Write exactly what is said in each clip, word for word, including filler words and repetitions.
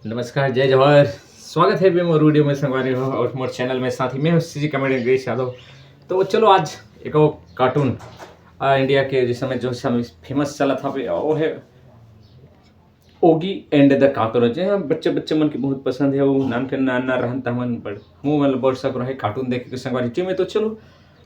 नमस्कार, जय जोहार। स्वागत हे अभी मोर वीडियो में संगवारी हो और मोर चैनल में। साथ ही मैं हूँ सीजी कॉमेडी अंग्रेज यादव। तो चलो आज एक और कार्टून, आ, इंडिया के जिस समय जो समय फेमस चलत हवे, वो है ओगी एंड द कॉकरोच। ये बच्चे बच्चे मन के बहुत पसंद है, वो नान के नान ना रहन त हमन बड़ मुंह वाला बड़ सक रहे कार्टून देखे के संगवारी जी में। तो चलो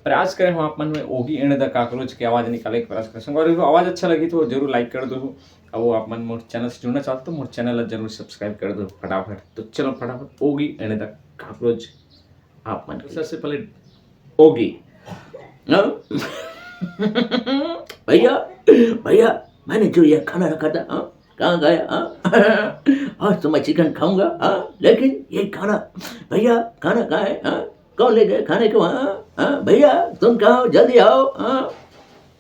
प्रयास करे हो आप मन में ओगी एंड द कॉकरोच के आवाज निकाले के प्रयास करे संगवारी हो। आवाज अच्छा लगी तो जरूर लाइक कर दो। अब वो आप मन मोर चैनल से जुड़ना चाहते तो मोर चैनल ला जरूर सब्सक्राइब कर दो फटाफट। तो चलो फटाफट ओगी एंड द कॉकरोच आप मन के। सबसे पहले ओगी। हाँ? भैया, भैया, मैंने जो ये खाना रखा था, हाँ, कहाँ गया? हाँ? आज तो मैं चिकन खाऊंगा, हाँ, लेकिन ये खाना, भैया, खाना कहाँ है? हाँ, कौन ले गए खाने को? हाँ, हाँ, भैया, तुम कहाँ हो? जल्दी आओ। हाँ,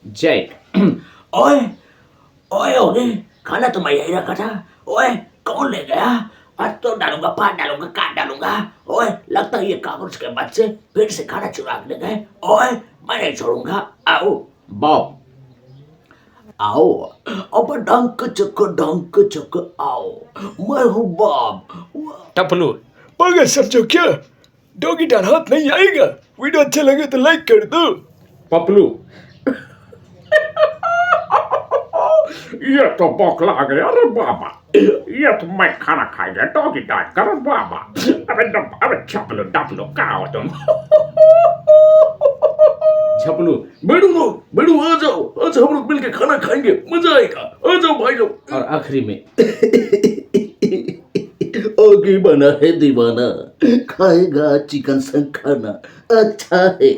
जय। ओए, ओए, ओए, खाना तो मैं यही रखा था। ओए, कौन ले गया? आज तो डालूंगा, फाड़ डालूंगा, काट डालूंगा। ओए, लगता है ये कागज के बच्चे फिर से खाना चुरा के ले गए। ओए, मैं नहीं छोड़ूंगा। आओ, बॉब, आओ। अब डंक चक, डंक चक, आओ। मैं हूँ बॉब। टपलू, मगर समझो क्या, डॉगी डाल हाथ नहीं आएगा। वीडियो अच्छा लगे तो लाइक कर दो। पपलू। ये तो बौखला गया रे बाबा। ये तो मैं खाना खाएगा डॉगी डाल कर बाबा। अबे डब-, अबे छपलो डपलो, कहाँ हो तुम? छपलू, बेड़ू लो, बेड़ू आ जाओ, आज हम लोग मिलके खाना खाएंगे, मजा आएगा, आ जाओ भाई लोग। और आखिरी में ओगी बना है दीवाना, खाएगा चिकन संग खाना, अच्छा है।